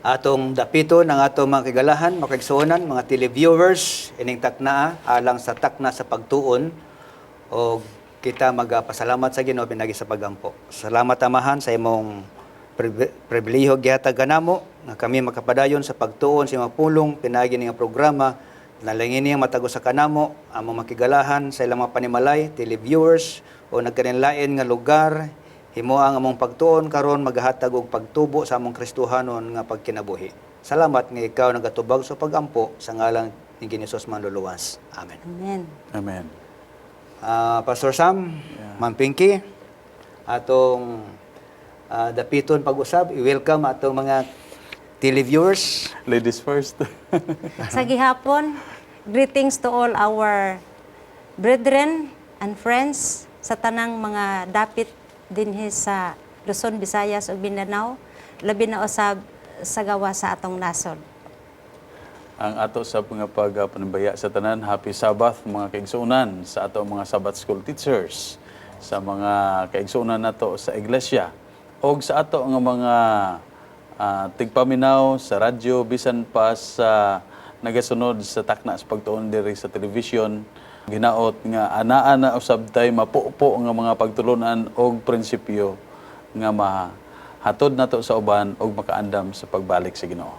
Atong dapiton ang atong mga kigalahan, mga kaigsuonan, mga televiewers, ining takna alang sa Takna sa Pagtuon o kita magapasalamat sa Ginoo pinagi sa pagampo. Salamat, Amahan, sa imong pribilehiyo gihatag kanamo nga kami makapadayon sa pagtuon sa imong pulong pinagi ni nga programa. Nalangin niya matagos sa kanamo ang mga makigalahan sa ilang mga panimalay, televiewers o nagkalinlain nga lugar. Himo ang among pagtuon karon magahatag og pagtubo sa among Kristohanon nga pagkinabuhi. Salamat nga ikaw nagatubag sa pagampo, sa ngalan ni Ginoong Manluluwas. Amen. Amen. Amen. Pastor Sam, Ma'am Pinky, atong dapiton pag-usab, i-welcome atong mga televiewers. Ladies first. Sa gihapon, greetings to all our brethren and friends sa tanang mga dapit dinhi sa Luzon, Visayas ug Mindanao, labi na usab sa gawa sa atong nasod. Ang ato sa mga pagpanambaya sa tanan, happy Sabbath, mga kaigsuonan, sa ato mga Sabbath school teachers, sa mga kaigsuonan nato sa iglesia, og sa ato nga mga tigpaminaw sa radyo, bisan pa sa nagasunod sa Takna sa Pagtuon diri sa television. Ginaot nga anaa na usab tay mapupo nga mga pagtulunan og prinsipyo nga mahatod nato sa uban og makaandam sa pagbalik sa Ginoo.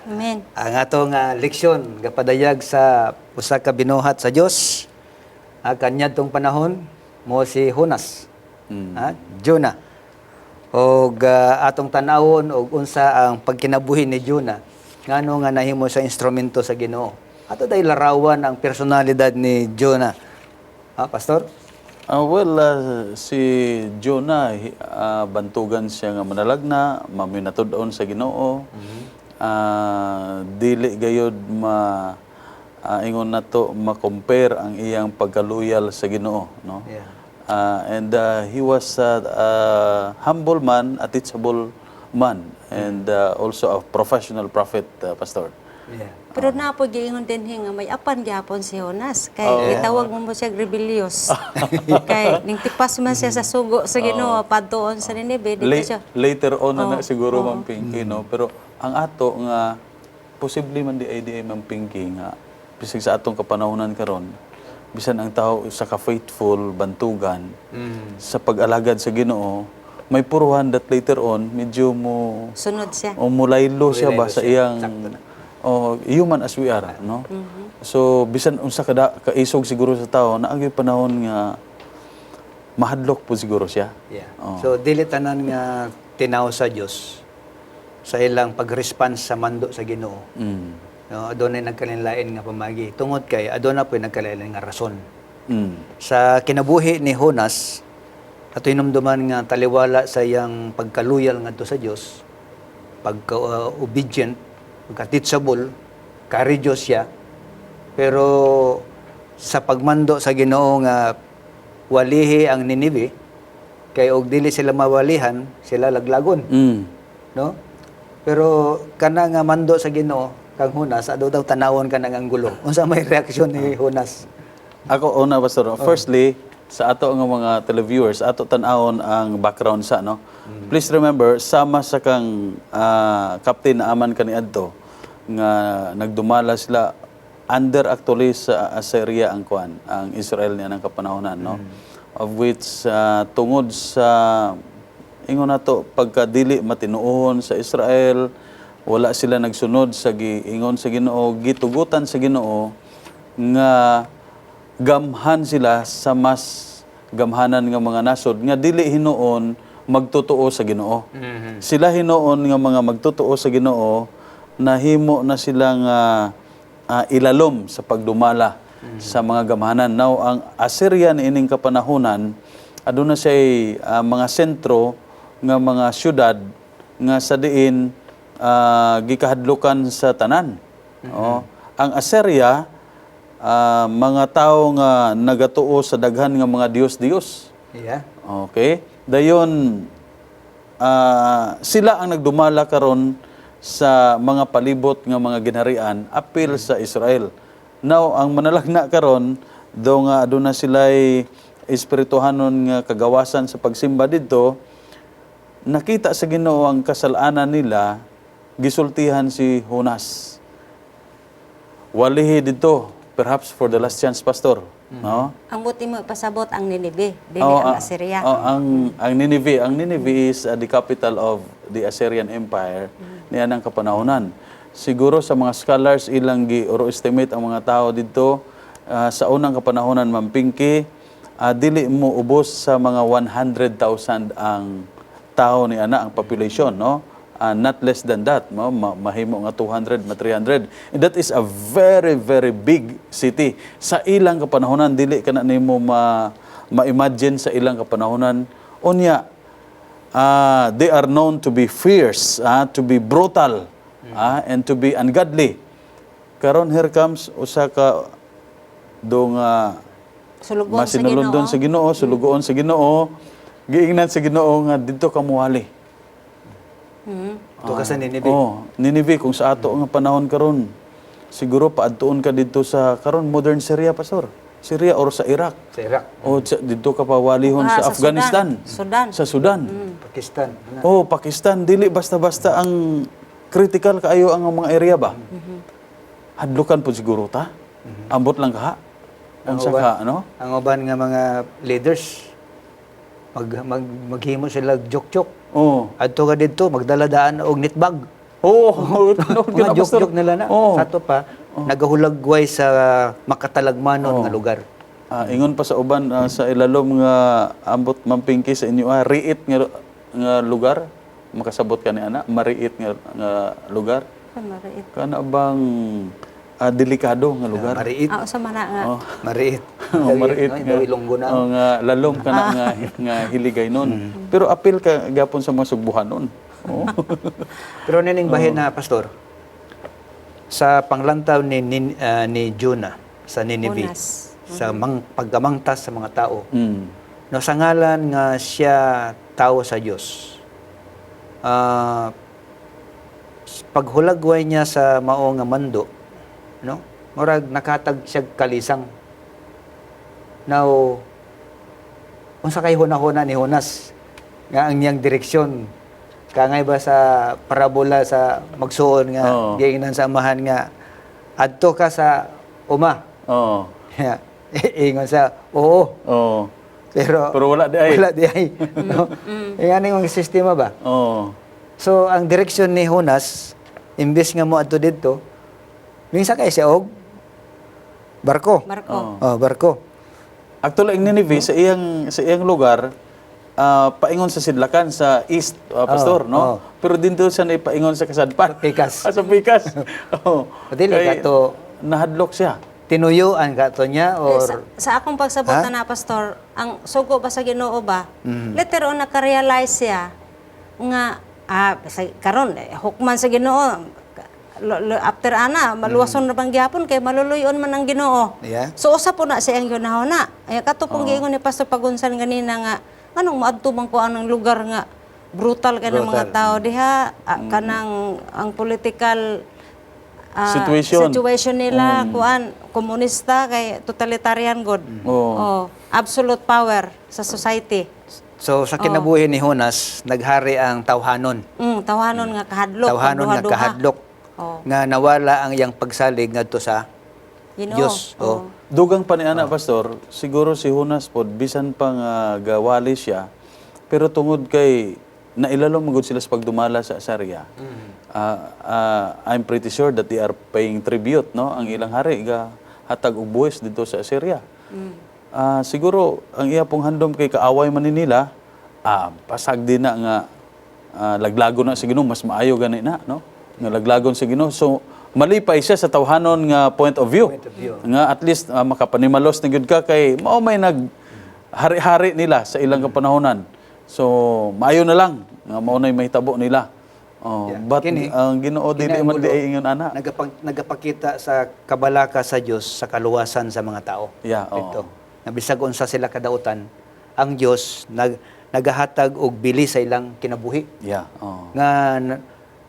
Amen. Ang atong leksyon gapadayag sa usa ka binuhat sa Dios kanyadtong panahon, mo si Jonas. Jonah. Og atong tan-awon og unsa ang pagkinabuhi ni Jonah, ngano nga nahimo sa instrumento sa Ginoo. Ato day larawan ang personalidad ni Jonah. Pastor? Well, si Jonah, bantugan siya nga manalagna, maminatud-on sa Ginoo. Dili gayod ma ingon nato ma-compare ang iyang pagkaluyal sa Ginoo, no? Yeah. And he was a humble man, a teachable man, and also a professional prophet, Pastor. Pero naa po giingon din nga may apan gihapon si Jonas kay gitawag mo mo siya rebellious. Kay ning tipas man siya sa sugo sa Ginoo padtuon sa Nineveh dito siya. Later on na, na siguro, Ma'am Pinky, no? Pero ang ato nga posible man di ay di ay, Ma'am Pinky, nga bisag sa atong kapanahonan karon, bisan ang tao sa ka faithful bantugan sa pag-alagad sa Ginoo, may puruhan that later on medyo mo Sunod siya. O mulaylo siya ba Mulaylo sa siya. iyang Sakto na. Oh, human as we are, no? So bisan unsa kada kaisog siguro sa tao, naa gyud panahon nga mahadlok po siguro siya. So dili tanan nga tinaw sa Dios sa ilang pag-response sa mando sa Ginoo. No, adunay nagkalinlain nga pamagi. Tungod kay aduna po'y nagkalain nga rason. Sa kinabuhi ni Jonas, ato hinumduman nga taliwala sa iyang pagkaluyal ngadto sa Dios, pagka obedient, pagka-teachable, courageous siya. Pero sa pagmando sa Ginoo nga walihi ang Ninive, kay og dili sila mawalihan, sila laglagon, no? Pero kana nga mando sa Ginoo kang Jonas, ado daw tanawon ka ng anggulo. Unsa may reaksyon ni Jonas? Ako una, Pastor. Firstly, sa ato nga mga televiewers, ato tan-awon ang background sa, no. Please remember, sama sa kang Captain Naaman kaniadto nga nagdumala sila under actually sa Assyria ang kuan, ang Israel niya ng kapanahonan, no. Of which tungod sa ingon nato pagkadili matinuohon sa Israel, wala sila nagsunod sa giingon sa Ginoo, gitugutan sa Ginoo nga gamhan sila sa mas gamhanan nga mga nasod nga dili hinuon magtotoo sa Ginoo. Sila hinuon nga mga magtotoo sa Ginoo, nahimo na sila nga ilalom sa pagdumala sa mga gamhanan. Now ang Assyria niining kapanahonan, aduna siya mga sentro nga mga syudad nga sa diin gikahadlukan sa tanan. Oh, ang Assyria, mga tao nga nagatuo sa daghan nga mga diyos-diyos. Okay? Dayon sila ang nagdumala karon sa mga palibot nga mga ginharian apil sa Israel. Now ang manalagna karon do nga aduna sila'y espirituhanon nga kagawasan sa pagsimba didto, nakita sa Ginoo ang kasalanan nila. Gisultihan si Jonas. Walihi didto, perhaps for the last chance, Pastor. No? Ang buti mo ipasabot ang Nineveh, dili Oh, ang Assyria. Oh, ang Nineveh, ang Nineveh is the capital of the Assyrian Empire nianang kapanahonan. Siguro sa mga scholars, ilang gi or estimate ang mga tao didto sa unang kapanahonan, Ma'am Pinky, dili mo ubos sa mga 100,000 ang tao ni ana, ang population, no? Not less than that, no? Mahimo nga 200, ma 300. And that is a very, very big city. Sa ilang kapanahonan, dili ka na nimo ma ma-imagine sa ilang kapanahonan. Unya, they are known to be fierce, to be brutal, and to be ungodly. Karon, here comes usa ka do nga Sulugon sa masinulondon Ginoo. Sa Ginoo, sulugoon sa Ginoo, giingnan sa Ginoo nga didto ka muwali. Adto ka sa Nineveh. Oh, Nineveh. Kung sa ato nga panahon karon, siguro paadtuon ka didto sa karon modern Syria, Pastor. Syria or sa Iraq. Sa Iraq. O didto ka pawalihon Ah, sa sa Afghanistan. Sudan. Sa Sudan. Pakistan. Ana. Oh, Pakistan, dili basta-basta ang critical kaayo ang mga area ba. Hadlukan po siguro ta. Ambot lang ka. Unsa ka ano? Ang uban nga mga leaders, mag, mag maghimo sila joke-joke. Oh. Adto ka didto, magdala daan og net bag. Oh, tinuod Mga ka na, Pastor. joke-joke nila na. Oh. Sa ato pa, nagahulagway sa makatalagmanon nga lugar. Ingon pa sa uban, sa ilalom nga, ambot, Ma'am Pinky, sa inyo, riit nga lugar, makasabot ka ni ana, mariit nga lugar, Mariit. kana bang delikado nga lugar? Mariit. Ah, usa man na nga. Oh. Mariit. Oh, mariit No, nga. daw Ilonggo na. Oh, nga lalom kana nga hiligay nun. Pero apil ka gapon sa mga Sugbuhanon. Oh. Pero nining bahin na, Pastor, sa panglantaw ni Jonah sa Nineveh, Jonas. sa pagkamangtas sa mga tao, no, sa ngalan nga siya tao sa Dios. Paghulagway niya sa mao nga mando, no? Murag nakatag siya kalisang. Now, unsa kay hunahuna ni Jonas nga ang niyang direksyon kangay ba sa parabola sa magsuon nga giingnan sa amahan nga adto ka sa uma? Ingon sa oo. Pero Pero wala di ay. Wala di ay. No? Ingani ang sistema ba? Oo. So ang direksyon ni Jonas, imbes nga mo adto didto, minsan kay siya og barko. Barko. Oh, barko. Actually, ang Nineveh sa iyang lugar, paingon sa sidlakan sa east, Pastor, no? Oo. Pero dito siya na paingon sa kasadpan. Pikas. Sa pikas. Oo. Dili Kay kato- nahadlok siya. Tinuyuan ka to niya Eh, or sa akong pagsabot Ha? na, Pastor, ang sugo ba sa Ginoo ba? Later on naka-realize siya nga sa, karon hukman sa Ginoo after ana maluwason na bang gihapon kay maluluyon man ang Ginoo. So usa po na siya ang ginahuna. Ay kato pong giingon ni Pastor Pagunsan ganina nga anong maadto man ko anang lugar nga brutal kay ng mga Brutal. tao diha, kanang ang political Situation. Situation nila, kuan, komunista kay totalitarian god. Oo. Oh, absolute power sa society. So sa kinabuhi ni Jonas, naghari ang tawhanon. Tawhanon nga kahadlok, Tawhanon nga pagduha-duha. kahadlok. Nga nawala ang iyang pagsalig ngadto sa Ginoo. Dios. Oh. Dugang pa ni ana, Pastor, siguro si Jonas pod, bisan pa nga gawali siya, pero tungod kay nailalom magud sila sa pagdumala sa Assyria. I'm pretty sure that they are paying tribute, no? Ang ilang hari ga hatag og buwis didto sa Assyria. Siguro ang iya pong handom kay kaaway man ni nila, pasag din na nga laglago na sa Ginoo, mas maayo gani na, no? Nga laglagon sa Ginoo. So malipay siya sa tawhanon nga point of view. Point of view. Nga at least makapanimalos na gyud ka kay mao may nag hari-hari nila sa ilang kapanahonan. So maayo na lang nga mao nay mahitabo nila. Oh, but ang Ginoo dili Kini ang man di gulo. ay ingon ana. Nagapakita sa kabalaka sa Dios sa kaluwasan sa mga tao. Yeah, oo. Dito. Na bisag unsa sila kadautan, ang Dios nagahatag og bili sa ilang kinabuhi. Yeah, oh. Nga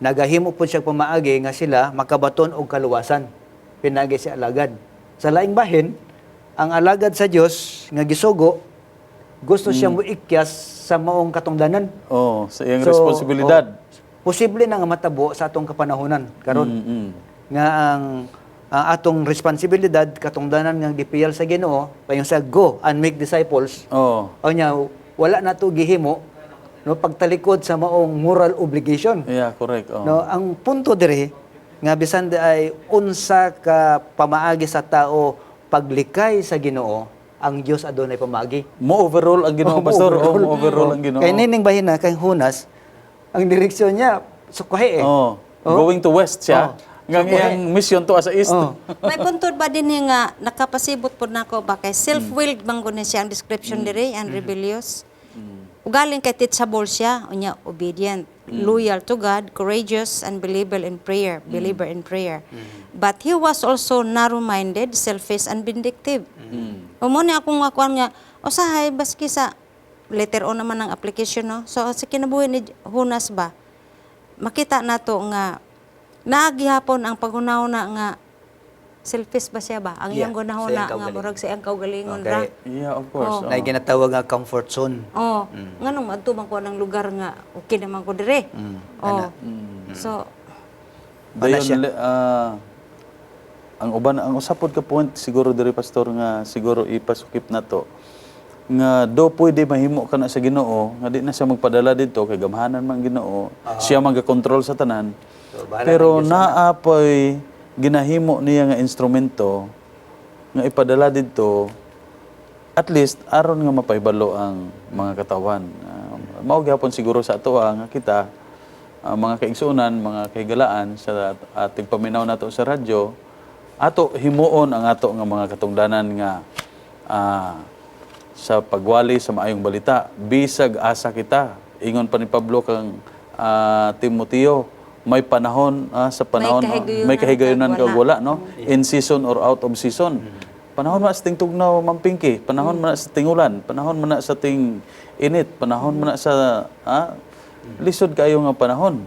nagahimo po siya pamaagi nga sila makabaton og kaluwasan pinagi sa alagad. Sa laing bahin, ang alagad sa Dios nga gisugo, gusto siya moikyas sa maong katungdanan. Oh, sa iyang So, responsibilidad. Oh, Posible na nga matabo sa atong kapanahonan karon nga ang atong responsibilidad, katungdanan nga gipiyal sa Ginoo payon sa "Go and make disciples." O nya wala na to gihimo, no, pagtalikod sa maong moral obligation. Yeah, correct. Oh. No, ang punto diri nga bisan di ay unsa ka pamaagi sa tao paglikay sa Ginoo, ang Dios adunay pamaagi. Mo overall ang Ginoo, Oh, Pastor. Oh, overall. mo overall ang Ginoo. Kay nining bahina kay Jonas, ang direksyon niya sukwahi eh. Oh. Going to west siya. Oh. Nga ang iyang mission to sa east. Oh. May puntod ba din nga nakapasibot po nako ba kay self-willed man gud ni siya ang description diri and rebellious. Ugaling kay teachable siya, unya obedient, loyal to God, courageous and believer in prayer. But he was also narrow-minded, selfish and vindictive. Mao ni akong makuan nga usahay baski sa later on naman ang application, no. So sa kinabuhi ni Jonas ba, makita nato nga naa gihapon ang paghunahuna nga selfish ba siya ba? Ang Yeah, iyang gunahuna sa iyang nga kaugalingon. murag sa iyang kaugalingon Okay. ra. Yeah, of course. Oh. Na ginatawag nga comfort zone. Oh, nganong madto man ko ng lugar nga okay naman ko dire. Oh. So Dayon siya. Ang uban, ang usa pod ka point siguro diri, Pastor, nga siguro ipasukip na to nga do pwede mahimo kana sa Ginoo nga di na siya magpadala didto kay gamhanan man Ginoo, siya man kontrol sa tanan. So, bahala Pero ng Diyos. naa poy ginahimo niya nga instrumento nga ipadala didto, at least aron nga mapahibalo ang mga katawan. Mao gihapon siguro sa atoa nga kita, mga kaigsuonan, mga kahigalaan sa ating paminaw nato sa radyo, ato himuon ang ato nga mga katungdanan nga sa pagwali sa maayong balita bisag asa kita. Ingon pa ni Pablo kang Timoteo, may panahon sa panahon kahigayunan may kahigayunan kag kag wala, no, in season or out of season. Panahon man sa tingtugnaw, Mampingki, panahon man sa tingulan, panahon man sa ting init, panahon man sa lisod kayo nga panahon.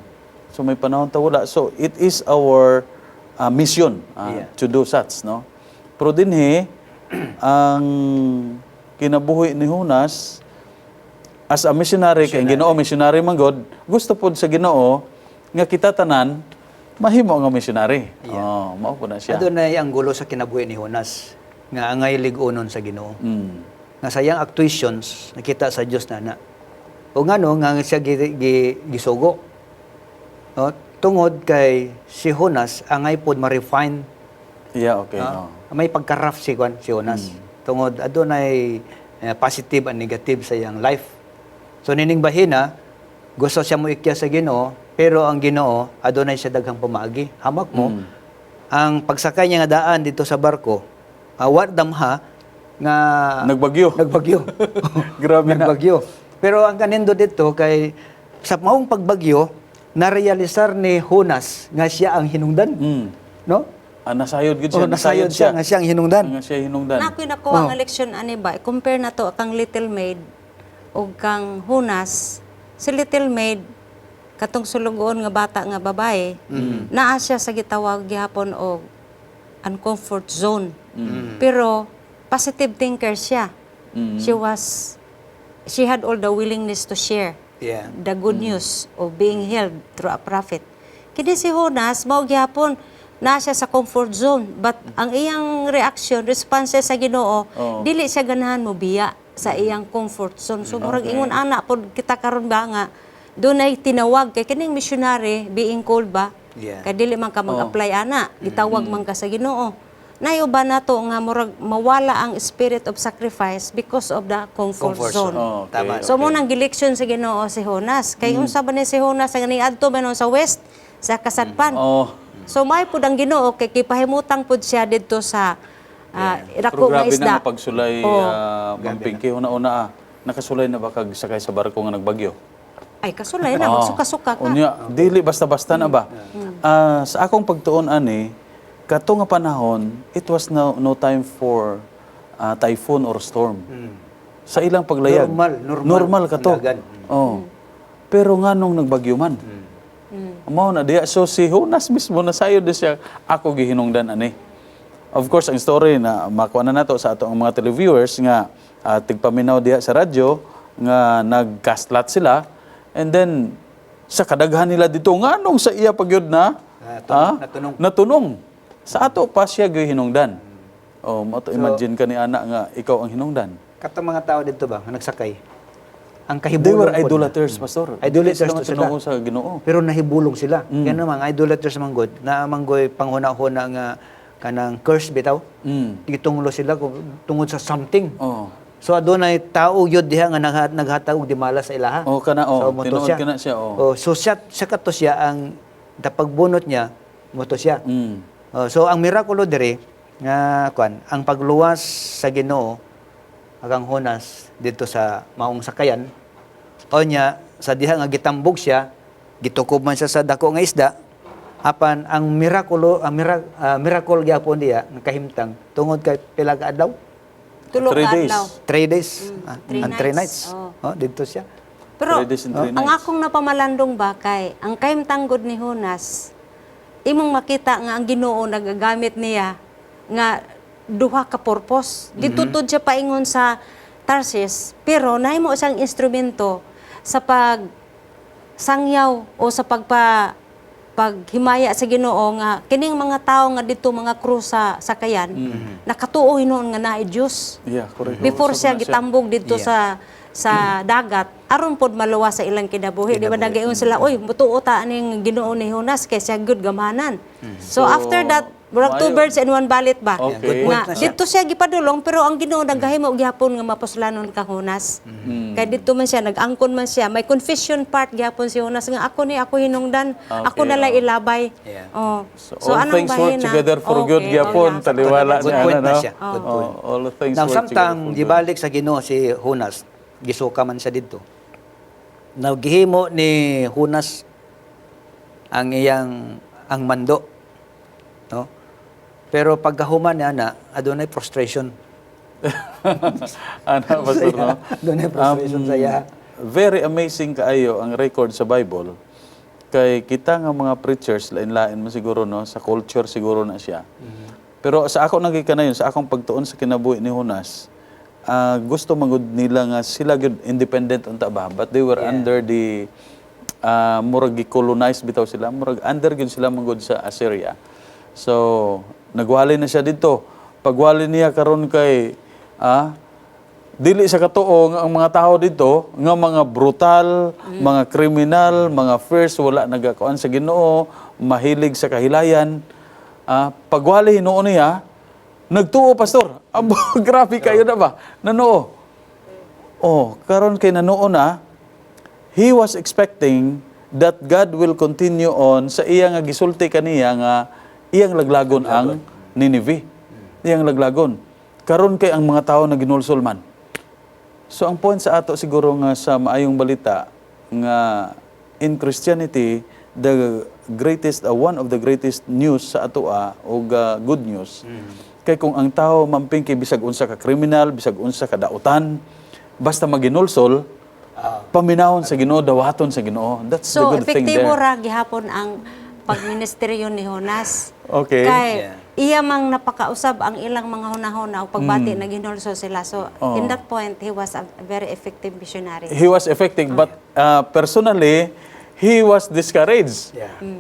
So may panahon ta wala. So it is our mission to do such, no. Pero dinhi ang kinabuhi ni Jonas as a missionary, kay ang Ginoo missionary man god, gusto pod sa Ginoo nga kita tanan mahimo nga missionary. Oh, mao po na siya. Adunay anggulo sa kinabuhi ni Jonas nga angay lig-onon sa Ginoo. Nga sa iyang actuations nakita sa Dios na na. O ngano nga siya gisugo. No, tungod kay si Jonas angay pod ma-refine. No? May pagka-rough si Juan, si Jonas. Tungod adunay positive and negative sa iyang life. So nining bahina, gusto siya mo ikya sa Ginoo, pero ang Ginoo adunay siya daghang pamaagi. Hamak mo ang pagsakay niya nga daan dito sa barko, wa damha nga Nagbagyo. Nagbagyo. Grabe na. Nagbagyo. Pero ang kanindot dito kay sa maong pagbagyo, narealisar ni Jonas nga siya ang hinungdan. No? Ah, nasayod gid siya. Oh, nasayod siya nga siya ang hinungdan. Nga siya hinungdan. Na ako'y nakuha nga leksyon ani ba, compare na to kang Little Maid o kang Jonas. Si Little Maid, katong sulugoon nga bata nga babae, naa siya sa gitawag gihapon og uncomfort zone. Pero positive thinker siya. She had all the willingness to share the good news of being healed through a prophet. Kini si Jonas, mao gihapon na siya sa comfort zone, but ang iyang reaction, response sa Ginoo, dili siya ganahan mo biya sa iyang comfort zone. So murag ingon ana pod kita karon ba nga dunay tinawag kay kining missionary being called ba? Kay dili man ka mag-apply ana, gitawag man ka sa Ginoo. Nayo ba nato nga murag mawala ang spirit of sacrifice because of the comfort Comfort zone? zone. Oh, okay. Tama. So mao nang gileksyon sa Ginoo si Jonas. Kay unsa ba ni si Jonas ang niadto man sa west sa kasadpan. So may pud ang Ginoo kay gipahimutang pud siya didto sa Pero dako nga grabe isda. na nga pagsulay, Mampingki, una-una, nakasulay na ba kag sakay sa barko nga nagbagyo? Ay, kasulay na, magsuka-suka ka. Unya, dili basta-basta na ba? Sa akong pagtuon ani, kato nga panahon, it was no time for typhoon or storm. Sa ilang paglayag. Normal, normal. Normal kato. Dagan. Oh. Pero nga nung nagbagyo man. Mao na diya. So si Jonas mismo nasayod na siya, "Ako gihinungdan ani." Of course, ang story na makuha na nato sa ato ang mga televiewers nga tigpaminaw diha sa radyo nga nagcastlat sila and then Sa kadaghan nila dito, nganong sa iya pa gyud na Ah, natunong. Natunong. Sa ato pa siya gyud hinungdan. Oh, mo to, imagine ka ni ana nga ikaw ang hinungdan. Katong mga tao dito ba nga nagsakay? Ang They kahibulong were pod na. idolaters, pastor. Idolaters Dili sila to sila. matunuo sa Ginoo. Pero nahibulong sila. Kaya naman, idolaters man gud, naa man goy panghuna-huna nga kanang curse bitaw. Gitunglo sila tungod sa something. So adunay tao gyud diha nga naghatag og dimala sa ilaha. Oh, kana, oh. So, moto Tinuod siya. kana siya, oh. Oh, so siya siya kato siya ang pagbunot niya, moto siya. Oh, so ang mirakulo diri nga kwan, ang pagluwas sa Ginoo agang Jonas dito sa maong sakayan. O nya sa diha nga gitambog siya, gitukob man siya sa dako nga isda. Apan ang mirakulo, ang miracle gyapon diha nga kahimtang tungod kay pila ka adlaw? Tulo 3 ka days. adlaw. 3 days 3 and 3 nights. nights. Oh, dito siya. Pero 3 days and 3 ang nights. akong napamalandong ba kay ang kahimtang gud ni Jonas, imong makita nga ang Ginoo nagagamit niya nga duha ka purpose. Gitutod siya paingon sa Tarsis, pero nahimo siyang instrumento sa pag sangyaw o sa paghimaya sa Ginoo nga kining mga tao nga dito, mga crew sa sakayan, nakatuo hinuon nga naay Dios Yeah, correct. before So, siya na gitambog dito sa dagat aron pod maluwas sa ilang kinabuhi, di ba? Nagayon sila, "Oy, mutuo ta aning Ginoo ni Jonas kay siya good gamhanan." So, after that, murag two Maayo. birds in one bullet ba? Okay. Yeah, good point Nga, na siya. dito siya gipadulong, pero ang Ginoo nagahimo gihapon nga mapuslanon ka Jonas. Kay dito man siya nag-angkon man siya, may confession part gihapon si Jonas nga ako ni ako hinungdan, ako nalay ilabay. Oh. So, all anong things work bahina? together for good gyapon, oh, yeah. taliwala Good niya point ana, na no? siya. Good Oh, point. all things Now, work together samtang for good. gibalik sa Ginoo si Jonas, gisuka man siya didto. Now, gihimo ni Jonas ang iyang ang mando. No? Pero pagkahuman niya na, adunay frustration. Ana, pastor, no? Adunay frustration sa iya. Very amazing kaayo ang record sa Bible. Kay kita nga mga preachers, lain-lain man siguro, no, sa culture siguro na siya. Pero sa ako nagikanayon, sa akong pagtuon sa kinabuhi ni Jonas, gusto magud nila nga sila gyud independent unta ba, but they were under the murag gi-colonize bitaw sila, murag under gyud sila manggod sa Assyria. So nagwali na siya dito. Pagwali niya karon kay dili sa katuo nga ang mga tao dito nga mga brutal, mga kriminal, mga fierce, wala nagakuan sa Ginoo, mahilig sa kahilayan. Pagwali hinuon niya, nagtuo, pastor. Abo, grabe kayo na ba? Nanuo. Oh, karon kay nanuo na, he was expecting that God will continue on sa iya nga gisulti kaniya nga iyang laglagon ang Nineveh. Iyang laglagon. Karon kay ang mga tao na ginulsol man. So ang point sa ato siguro nga sa maayong balita nga in Christianity, the greatest one of the greatest news sa atoa og good news kay kung ang tao mamping kay bisag unsa ka kriminal, bisag unsa ka dautan, basta maginulsol, paminawon sa Ginoo, dawaton sa Ginoo. That's So, the good thing epektibo there. ra gihapon ang pagministeryo ni Jonas. Kay iya mang napakausab ang ilang mga hunahuna o pagbati, naghinulsol sila. So, in that point, he was a very effective missionary. He was effective, but personally he was discouraged.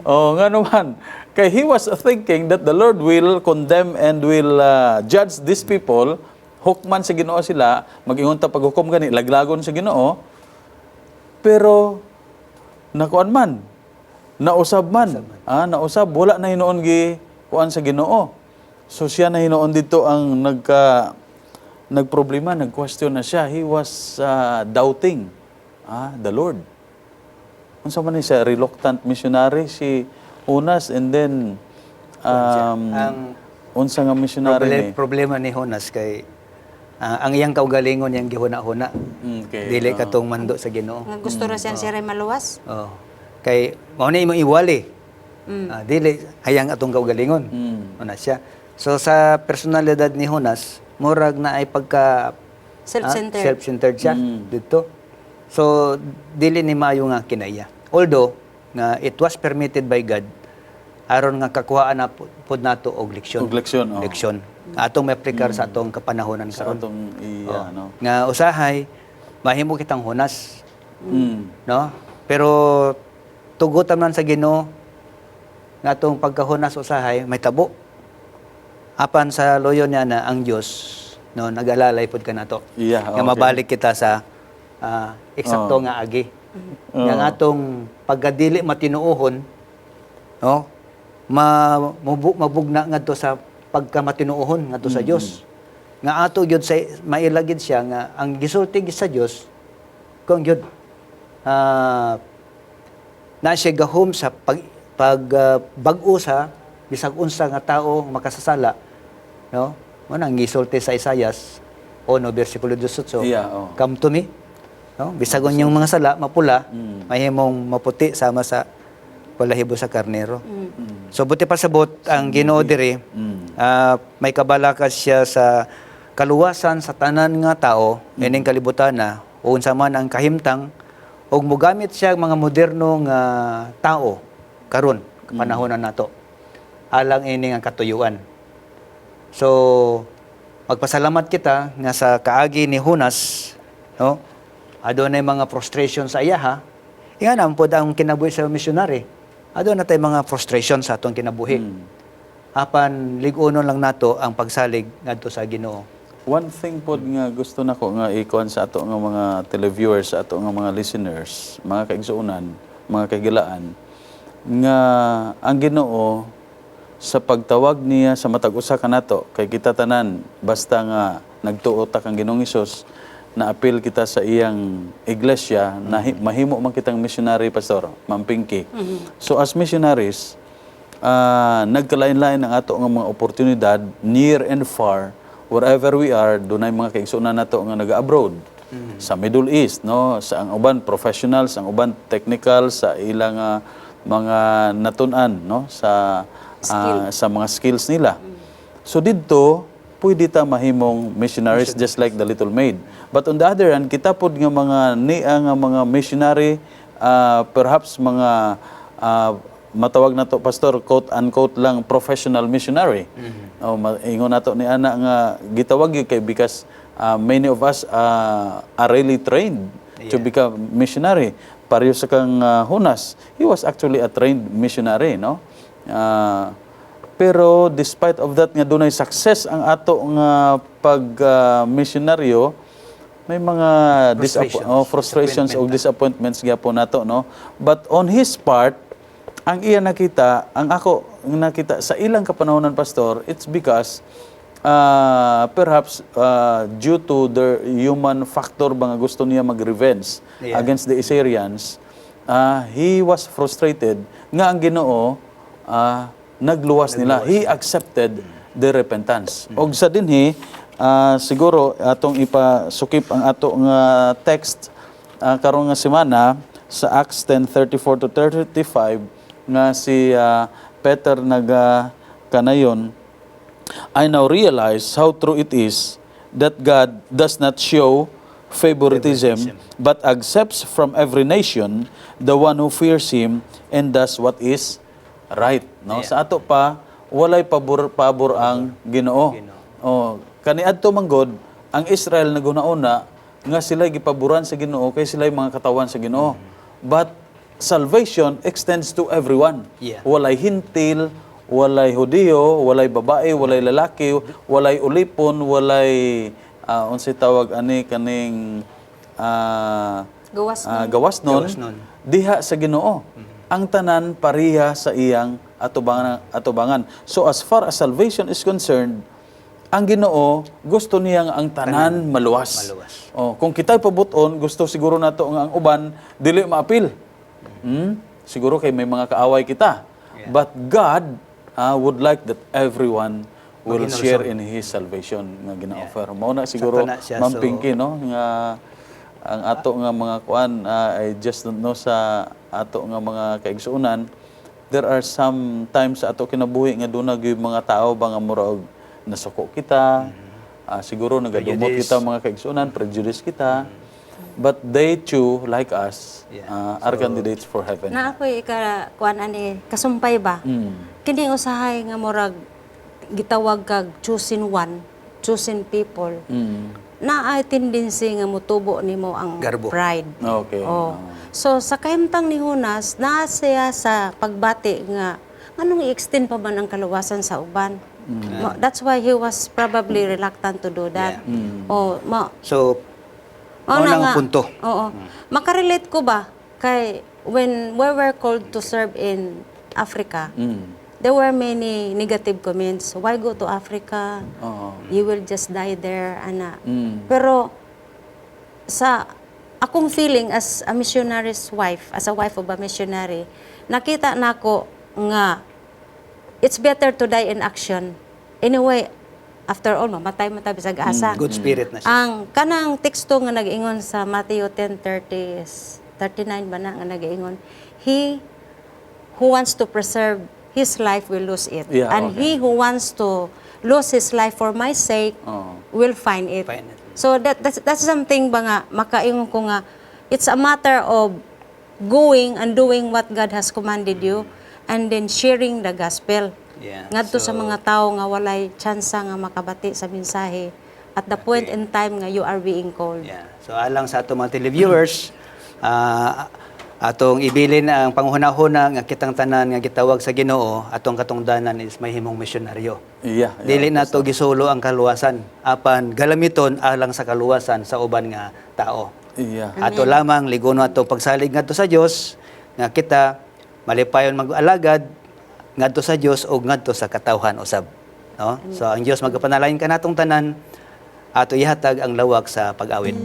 Oh, nga naman. Kay he was thinking that the Lord will condemn and will judge these people. Hukman sa Ginoo sila, mag-ingon ta paghukom gani, laglagon sa Ginoo. Pero nakuan man, nausab man. Nausab, wala na hinuon gi kuan sa Ginoo. So siya na hinuon dito ang nagproblema, nag-question na siya. He was doubting the Lord. Unsa man ni siya, reluctant missionary si Jonas, and then Ang unsa nga missionary ni? Problema ni Jonas kay ang iyang kaugalingon iyang gihuna-huna. Dili katong mando sa Ginoo. Nga gusto ra siyang siya maluwas. Oh. Kay mao na imong iwali. Dili hayang atong kaugalingon. Una siya. So sa personalidad ni Jonas, murag na ay pagka Self-centered. Self-centered siya dito. So dili ni maayo nga kinaya. Although nga it was permitted by God aron nga kakuhaan na pod nato og leksyon. Og leksyon, oh. Leksyon. Atong maaplikar sa atong kapanahonan Sa karon. atong iya, no. Nga usahay mahimo kitang Jonas, no? Pero Tugutan man sa Ginoo nga atong pagkahunas usahay may tabo. Apan sa loyo niya na ang Dios, no, nag-alalay pud kanato. Nga mabalik kita sa eksakto nga agi. Nga ang atong pagkadili matinuohon, no, mabugna ngadto sa pagkamatinuohon ngadto sa Dios. Nga ato gyud sa mailagid siya nga ang gisulti gyud sa Dios kung gyud na siya gahom sa pag, pag bag-o sa bisag unsa nga tao makasasala, no? Mo nang gisulti sa Isaias 1 versikulo 18, "Come to me," no, bisag unyong mga sala mapula, mahimong maputi sama sa balahibo sa karnero. So buti pasabot ang Ginoo diri, may kabalaka siya sa kaluwasan sa tanan nga tao ining kalibutan na unsa man ang kahimtang ug mogamit siya ang mga moderno nga tao karon panahon na nato alang ini ang katuyuan. So magpasalamat kita nga sa kaagi ni Jonas, no, adunay mga frustration sa iyaha. Inga na pod ang kinabuhi sa missionary. Aduna tay mga frustration sa atong kinabuhi. Apan lig-unon lang nato ang pagsalig ngadto sa Ginoo. One thing pod nga gusto nako nga ikuan sa ato nga mga televiewers, sa ato nga mga listeners, mga kaigsuonan, mga kahigalaan, nga ang Ginoo sa pagtawag niya sa matag usa kanato, kay kita tanan basta nga nagtuo ta kang Ginoong Hesus, na apil kita sa iyang iglesia, na mahimo man kitang missionary, Pastor, Ma'am Pinky. So as missionaries, nagkalain-lain ang ato nga mga oportunidad near and far. Wherever we are, dunay mga kaigsuonan nato nga naga-abroad sa Middle East, no, sa ang uban professionals, ang uban technical sa ilang mga natun-an, no, sa mga skills nila. So didto pwede ta mahimong missionaries just like the little maid. But on the other hand, kita pod nga mga nia nga mga missionary, perhaps mga matawag na to, Pastor, quote unquote lang, professional missionary. O ingon nato ni ana nga gitawag gyud kay because many of us are really trained to become missionary. Pareho sa kang Jonas, he was actually a trained missionary, no? Pero despite of that nga dunay success ang ato nga pag misyonaryo, may mga Frustrations. Oh, frustrations o disappointments gyapon nato, no? But on his part, ang iya nakita, ang ako nakita sa ilang kapanahonan, Pastor, it's because perhaps due to the human factor ba nga gusto niya mag-revenge against the Assyrians, he was frustrated nga ang Ginoo nagluwas nila. He accepted the repentance. Og sa dinhi, siguro atong ipasukip ang ato nga text karon nga semana sa Acts 10:34 to 35 nga si Peter naga kanayon, "I now realize how true it is that God does not show favoritism, but accepts from every nation the one who fears Him and does what is right." No? Sa ato pa, walay pabor pabor ang Ginoo. Oh, kaniadto man god ang Israel naghuna-una nga sila gipaboran sa Ginoo kay sila mga katawan sa Ginoo. But salvation extends to everyone. Walay Hentil, walay Hudiyo, walay babae, walay lalaki, walay ulipon, walay unsay tawag ani kaning Gawas. Gawas nun, Gawas nun. Diha sa Ginoo. Ang tanan pareha sa iyang atubangan, atubangan. So as far as salvation is concerned, ang Ginoo gusto niya nga ang tanan maluwas. Maluwas. Oh, kung kita'y pabuton, gusto siguro nato nga ang uban dili maapil. Siguro kay may mga kaaway kita. But God would like that everyone will share in His salvation nga gina-offer. Mao na siguro, Sakto na siya. Ma'am Pinky, no, nga ang ato nga mga kuan, I just don't know sa ato nga mga kaigsuonan, there are some times sa ato kinabuhi nga duna gyud mga tao ba nga murag nasuko kita, siguro nagadumot Prejudice. kita mga kaigsuonan, prejudice kita, but they too, like us, are candidates for heaven. Na ako ika kuan ani kasumpay ba. Kini usahay nga murag gitawag kag chosen one, chosen people. Naay tendency nga mutubo nimo ang Garbo. Pride. Oh. So sa kahimtang ni Jonas, naa siya sa pagbati nga nganong i-extend pa man ang kaluwasan sa uban. That's why he was probably reluctant to do that. Oh, ma So, mao mao na na ang nga. punto. Oo. Makarelate ko ba kay when we were called to serve in Africa, there were many negative comments. "Why go to Africa? You will just die there," ana. Pero sa akong feeling as a missionary's wife, as a wife of a missionary, nakita nako nga it's better to die in action. Anyway, after all, mamatay man ta bisag asa. Good spirit na siya. Ang kanang teksto nga nag-ingon sa Matthew 10:30 39 ba na nga nag-ingon, "He who wants to preserve his life will lose it. And he who wants to lose his life for my sake will find it." Find it. So that's something ba nga makaingon ko nga it's a matter of going and doing what God has commanded you and then sharing the gospel ngadto sa mga tao nga walay tsansa nga makabati sa mensahe at the point in time nga you are being called. Yeah. So alang sa atong mga televiewers, atong ibilin ang panghunahuna nga kitang tanan nga gitawag sa Ginoo, atong katungdanan is mahimong misyonaryo. Dili nato gisulo ang kaluwasan apan galamiton alang sa kaluwasan sa uban nga tao. Ato lamang ligono atong pagsalig ngadto sa Dios nga kita malipayon mag-alagad ngadto sa Dios ug ngadto sa katawhan usab. No? So ang Dios magapanalangin kanatong tanan, ato ihatag ang lawak sa pag-awit.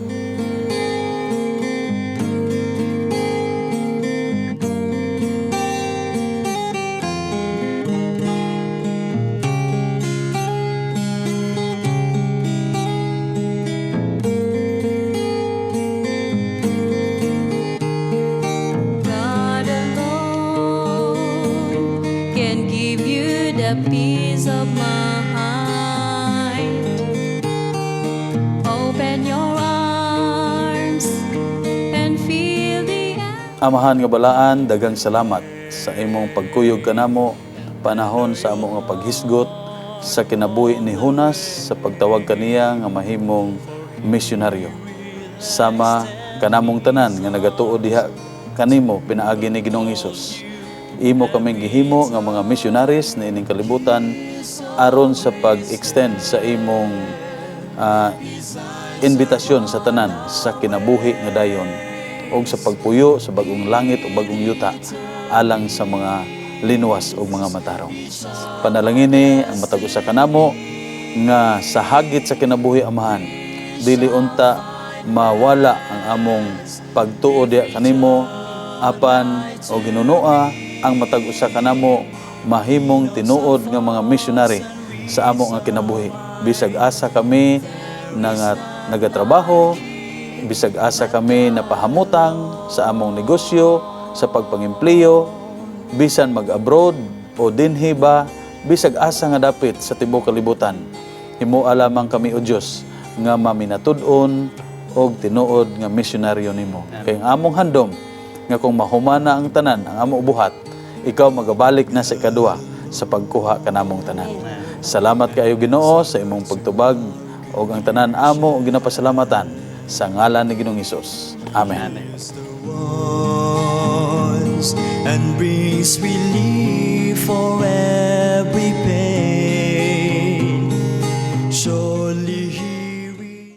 God alone can give you the peace of mind. Open your arms and feel the Amahan nga balaan, daghang salamat sa imong pagkuyog kanamo panahon sa amo nga paghisgot sa kinabuhi ni Jonas sa pagtawag kaniya nga mahimong misyonaryo. Sama kanamong tanan nga nagatuo diha kanimo pinaagi ni Ginoong Hesus. Imo kaming gihimo nga mga missionaries na ining kalibutan aron sa pag-extend sa imong invitasyon sa tanan sa kinabuhi nga dayon og sa pagpuyo sa bagong langit o bagong yuta alang sa mga linuwas o mga matarong. Panalangini ang matag usa kanamo nga sa hagit sa kinabuhi, Amahan, dili unta mawala ang among pagtuo diha kanimo apan o Ginoo ang matag usa kanamo mahimong tinuod nga mga missionary sa amo nga kinabuhi bisag asa kami nga nagatrabaho, bisag asa kami napahamutang sa among negosyo, sa pagpangempleyo, bisan mag-abroad o dinhi ba, bisag asa nga dapit sa tibuok kalibutan. Himoa lamang kami, O Dios, nga maminatud-on og tinuod nga misyonaryo nimo. Kay ang among handom nga kung mahumana ang tanan ang among buhat, ikaw magabalik na sa ikaduha sa pagkuha kanamong tanan. Salamat kaayo, Ginoo, sa imong pagtubag og ang tanan amo ginapasalamatan sa ngalan ni Ginoong Hesus. Amen. Ones and brings relief for every pain.